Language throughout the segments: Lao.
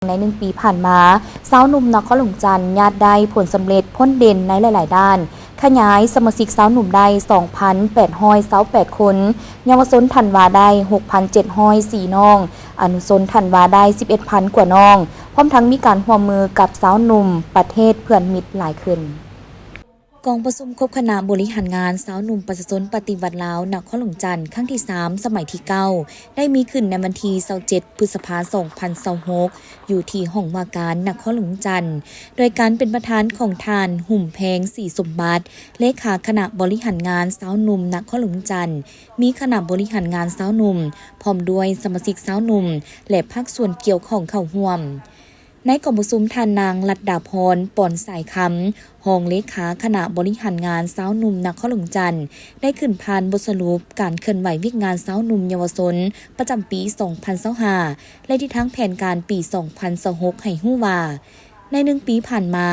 ໃນໜຶ່ງປີຜ່ານມາ, ຊາວໜຸ່ມນະຄອນຫຼວງຈັນຍາດໄດ້ຜົນສຳເລັດພົ້ນເດັ່ນໃນຫຼາຍໆດ້ານ, ຂະຫຍາຍສະມາຊິກຊາວໜຸ່ມໄດ້ສອງພັນແປດຮ້ອຍຊາວແປດຄົນ, ເຍົາວະຊົນທັນວາໄດ້ຫົກພັນເຈັດຮ້ອຍສີ່ນ້ອງ, ອະນຸຊົນທັນວາໄດ້ສິບເອັດພັນກວ່ານ້ອງ, ພ້ອມທັງມີການຮ່ວມມືກັບຊາວໜຸ່ມປະເທດເພື່ອນມິດຫຼາຍຂຶ້ນ. ກອງປະຊຸມຄົບຄະນະບໍລິຫານງານຊາວໜຸ່ມປະຊາຊົນປະຕິວັດລາວນະຄອນຫຼວງຈັນ ຄັ້ງທີສາມ ສະໄໝທີເກົ້າ ໄດ້ມີຂຶ້ນໃນວັນທີຊາວເຈັດ ພຶດສະພາ ສອງພັນຊາວຫົກ ຢູ່ທີ່ຫ້ອງວ່າການນະຄອນຫຼວງຈັນ ໂດຍການເປັນປະທານຂອງທ່ານ ຫຸ້ມແພງ ສີສົມບັດ ເລຂາຄະນະບໍລິຫານງານຊາວໜຸ່ມນະຄອນຫຼວງຈັນ, ມີຄະນະບໍລິຫານງານຊາວໜຸ່ມ ພ້ອມດ້ວຍສະມາຊິກຊາວໜຸ່ມ ແລະ ພາກສ່ວນກ່ຽວຂ້ອງເຂົ້າຮ່ວມ. ໃນກອງປະຊຸມ, ທ່ານນາງ ລັດດາພອນ ປອນສາຍຄຳ ຮອງເລຂາຄະນະບໍລິຫານງານຊາວໜຸ່ມນະຄອນຫຼວງຈັນ ໄດ້ຂຶ້ນຜ່ານບົດສະຫຼຸບການເຄື່ອນໄຫວວຽກງານຊາວໜຸ່ມເຍົາວະຊົນປະຈຳປີສອງພັນຊາວຫ້າ ແລະ ທິດທາງແຜນການປີສອງພັນຊາວຫົກ ໃຫ້ຮູ້ວ່າ, ໃນໜຶ່ງປີຜ່ານມາ,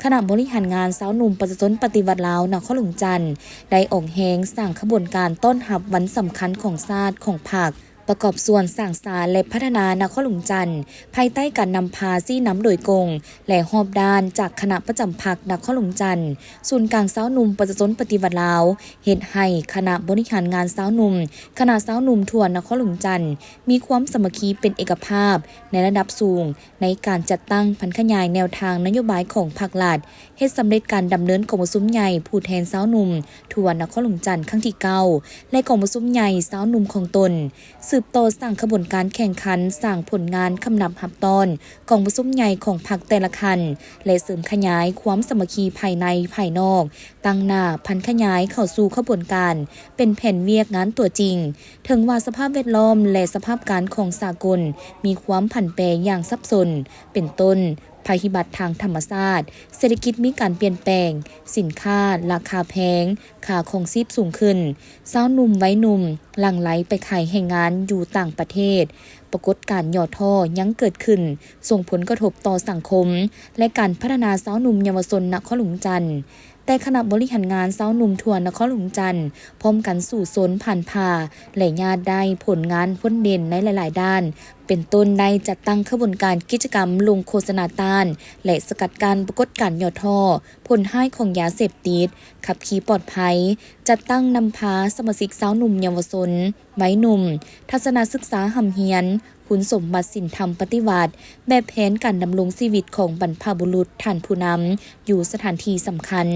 ຄະນະບໍລິຫານງານຊາວໜຸ່ມປະຊາຊົນປະຕິວັດລາວນະຄອນຫຼວງຈັນ ໄດ້ອອກແຮງສ້າງຂະບວນການຕ້ອນຮັບວັນສຳຄັນຂອງຊາດ, ຂອງພັກ, ປະກອບສ່ວນສ້າງສານ ແລະ ພັດທະນານະຄອນຫຼວງຈັນ ພາຍໃຕ້ການນຳພາຊີ້ນຳໂດຍກົງ ແລະ ຮອບດ້ານຈາກຄະນະປະຈຳພັກນະຄອນຫຼວງຈັນ, ສູນກາງຊາວໜຸ່ມປະຊາຊົນປະຕິວັດລາວ, ເຮັດໃຫ້ຄະນະບໍລິຫານງານຊາວໜຸ່ມ, ຄະນະຊາວໜຸ່ມທົ່ວນະຄອນຫຼວງຈັນ ມີຄວາມສາມັກຄີເປັນເອກະພາບໃນລະດັບສູງ ໃນການຈັດຕັ້ງຜັນຂະຫຍາຍແນວທາງນະໂຍບາຍຂອງພັກລັດ, ເຮັດສຳເລັດການດຳເນີນກອງປະຊຸມໃຫຍ່ຜູ້ແທນຊາວໜຸ່ມທົ່ວນະຄອນຫຼວງຈັນຄັ້ງທີເກົ້າ ແລະ ກອງປະຊຸມໃຫຍ່ຊາວໜຸ່ມຂອງຕົນ, ສືບຕໍ່ສ້າງຂະບວນການແຂ່ງຂັນສ້າງຜົນງານຄຳນັບຮັບຕ້ອນກອງປະຊຸມໃຫຍ່ຂອງພັກແຕ່ລະຂັ້ນ ແລະ ເສີມຂະຫຍາຍຄວາມສາມັກຄີພາຍໃນພາຍນອກ, ຕັ້ງໜ້າຜັນຂະຫຍາຍເຂົ້າສູ່ຂະບວນການເປັນແຜນວຽກງານຕົວຈິງ. ເຖິງວ່າສະພາບແວດລ້ອມ ແລະ ສະພາບການຂອງສາກົນມີຄວາມຜັນແປຢ່າງສັບສົນ, ເປັນຕົ້ນ ໄພພິບັດທາງທຳມະຊາດ, ເສດຖະກິດມີການປ່ຽນແປງ, ສິນຄ້າລາຄາແພງ, ຄ່າຄອງຊີບສູງຂຶ້ນ, ຊາວໜຸ່ມໄວໜຸ່ມຫຼັ່ງໄຫຼໄປຂາຍແຮງງານຢູ່ຕ່າງປະເທດ, ປາກົດການຫຍໍ້ທໍ້ຍັງເກີດຂຶ້ນ, ສົ່ງຜົນກະທົບຕໍ່ສັງຄົມ ແລະ ການພັດທະນາຊາວໜຸ່ມເຍົາວະຊົນນະຄອນຫຼວງຈັນ. ແຕ່ຄະນະບໍລິຫານງານຊາວໜຸ່ມທົ່ວນະຄອນຫຼວງຈັນ ພ້ອມກັນສູ້ຊົນ, ຜ່ານຜ່າ ແລະ ຍາດໄດ້ຜົນງານພົ້ນເດັ່ນໃນຫຼາຍໆດ້ານ, ເປັນຕົ້ນໄດ້ຈັດຕັ້ງຂະບວນການກິດຈະກຳລົງໂຄສະນາຕ້ານ ແລະ ສະກັດກັ້ນປາກົດການຫຍໍ້ທໍ້, ຜົນຮ້າຍຂອງຢາເສບຕິດ, ຂັບຂີ່ປອດໄພ, ຈັດຕັ້ງນຳພາສະມາຊິກຊາວໜຸ່ມເຍົາວະຊົນ, ໄວໜຸ່ມ, ທັດສະນະສຶກສາຮ່ຳຮຽນ, ຄຸນສົມບັດສິນທຳປະຕິວັດ, ແບບແຜນການດຳລົງຊີວິດຂອງບັນພະບຸລຸດທ່ານຜູ້ນຳຢູ່ສະຖານທີ່ສຳຄັນ,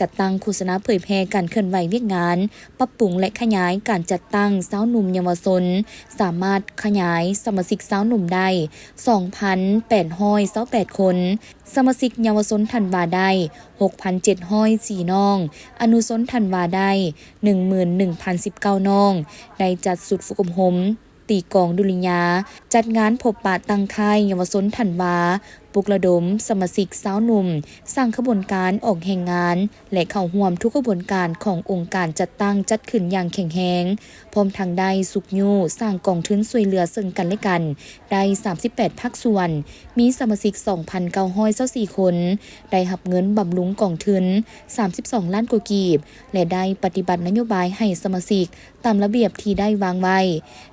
ຈັດຕັ້ງໂຄສະນາເຜີຍແຜ່ການເຄື່ອນໄຫວວຽກງານ, ປັບປຸງ ແລະ ຂະຫຍາຍການຈັດຕັ້ງຊາວໜຸ່ມເຍົາວະຊົນ, ສາມາດຂະຫຍາຍສະມາຊິກຊາວໜຸ່ມໄດ້ສອງພັນແປດຮ້ອຍຊາວແປດຄົນ, ສະມາຊິກເຍົາວະຊົນທັນວາໄດ້ຫົກພັນເຈັດຮ້ອຍສີ່ນ້ອງ, ອະນຸຊົນທັນວາໄດ້ໜຶ່ງໝື່ນໜຶ່ງພັນສິບເກົ້ານ້ອງ, ໄດ້ຈັດຊຸດຝຶກອົບຮົມ ຕີກອງດຸລິຍາ, ຈັດງານພົບປະຕັ້ງຄ້າຍເຍົາວະຊົນທັນວາ, ປຸກລະດົມສະມາຊິກຊາວໜຸ່ມ, ສ້າງຂະບວນການອອກແຮງງານ ແລະ ເຂົ້າຮ່ວມທຸກຂະບວນການຂອງອົງການຈັດຕັ້ງຈັດຂຶ້ນຢ່າງແຂງແຮງ, ພ້ອມທັງໄດ້ຊຸກຍູ້ສ້າງກອງທຶນຊ່ວຍເຫຼືອເຊິ່ງກັນແລະກັນໄດ້ສາມສິບແປດພາກສ່ວນ, ມີສະມາຊິກສອງພັນເກົ້າຮ້ອຍຊາວສີ່ຄົນ, ໄດ້ຮັບເງິນບຳລຸງກອງທຶນສາມສິບສອງລ້ານກວ່າກີບ ແລະ ໄດ້ປະຕິບັດນະໂຍບາຍໃຫ້ສະມາຊິກ ຕາມລະບຽບທີ່ໄດ້ວາງໄວ້,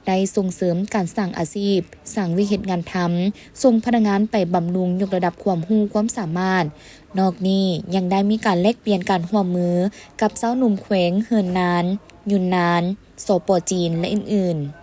ໄດ້ສົ່ງເສີມການສ້າງອາຊີບ, ສ້າງວຽກເຮັດງານທຳ, ສົ່ງພະນັກງານໄປບຳລຸງຍົກລະດັບຄວາມຮູ້ຄວາມສາມາດ. ນອກນີ້ຍັງໄດ້ມີການແລກປ່ຽນການຮ່ວມມືກັບຊາວໜຸ່ມແຂວງເຮີນນານ, ຍຸນນານ, ສປ ຈີນ ແລະ ອື່ນໆ.